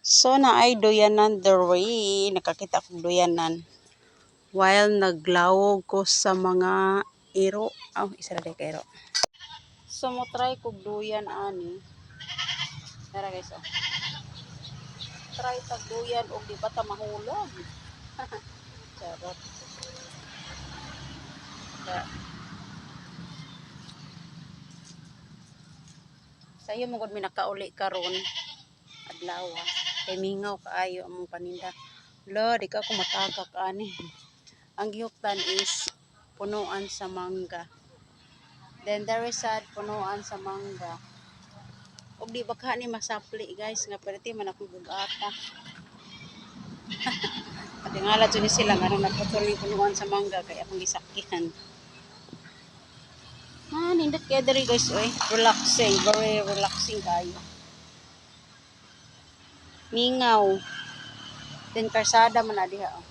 So naay duyanan diri, nakakita kog duyanan. While naglawog ko sa mga iro. Oh, isa ra ka iro. So mo try kog duyan ani. Tara guys, oh. Try tag duyan og di ba ta mahulog. Charot. Da. Sayo mo gud mi nakauli karon adlaw. Kay mingaw kaayo among paninda. Lo, di ka ako matagak ani. Ang gihuktan is punuan sa mangga. Then there is sad punuan sa mangga. Og di ba ka ni masapli guys, nga perti man akong bugata. Patingala jud ni sila nganong nagputol ni punuan sa mangga kay akong gisakyan. Ah, nindot kaya diri guys oy. Relaxing, very relaxing kayo. Mingaw. Then karsada man na diha oh.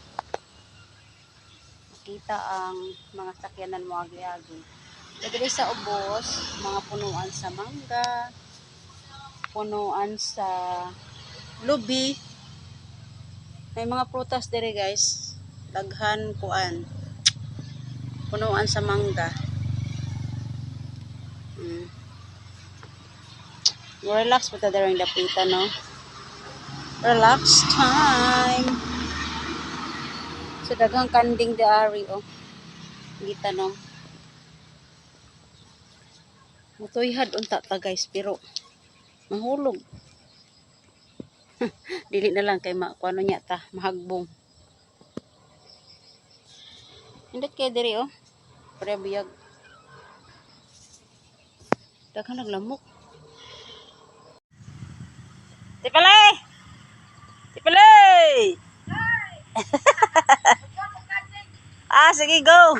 Makita ang mga sakyanan mo agi-agi. Diri sa ubos, mga punuan sa mangga, punuan sa lubi. May mga prutas diri guys. Daghan kuan. Punuan sa mangga. Relax pa ta diri ang dapita, no? Relax time. So daghang kanding diari oh. Kita no. Mutuyhad unta ta guys, pero mahulog. Dili na lang kay makuano niya ta, mahagbong. Indot kay diri oh. Pre biyag. Daghang naglamok. Tipalay! Tipalay! Ah, sige, go!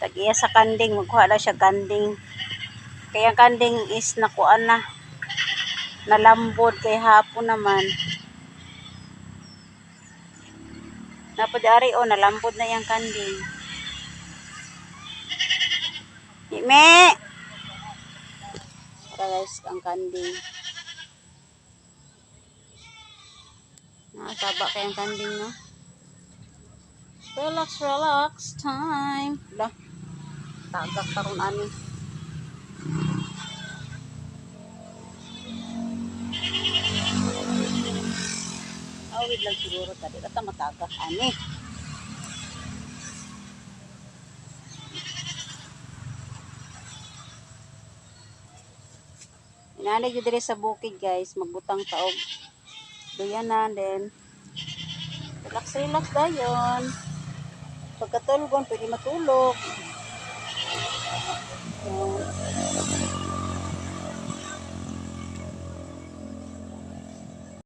Tag-iya sa kanding, magkuha daw siya kanding. Kaya ang kanding is nakuan na. Nalambod kay hapon naman. Napod ari oh, nalambod na yung kanding. Ime! Tara guys, ang kanding. Nakasaba kay ang kanding, no? Relax, relax time. Lah, tagak karon ani. Awid lang siguro tadi. Ata matagak ani. Inalig diri sa bukid guys, magbutang taog. Duyanan then relax relax dayon. Pagkatulgon pwede matulog. Yan.